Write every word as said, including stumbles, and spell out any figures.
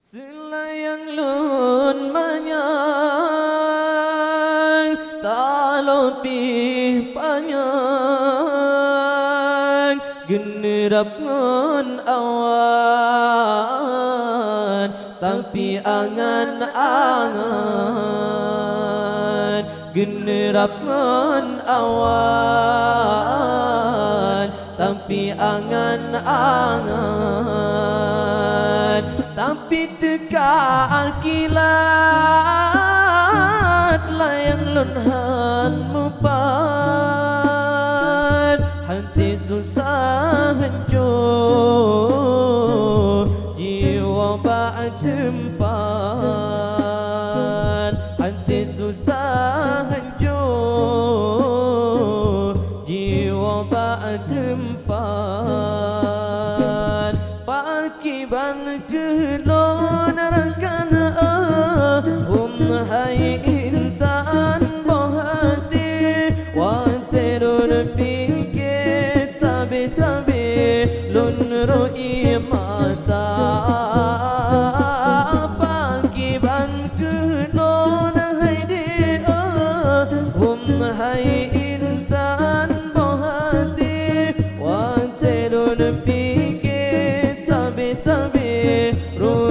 Seulayang lôn manyang, taloh pih panyang, geuneurab ngon awan, tapi angan-angan, geuneurab ngon awan, tapi angan-angan, tapi teuka kilat, layang lôn han mupat, hati susah hanco, jiwoe bak teumpat, hati susah hanco, jiwoe bak teumpat. Pakriban keu lôn rakan, eh, hom hai intan boh até, watée lôn pike sabe-sabe lôn roi mata. Pakriban keu lôn hai dé, eh, hom hai intan boh até, watée lôn pike sabe-sabe lôn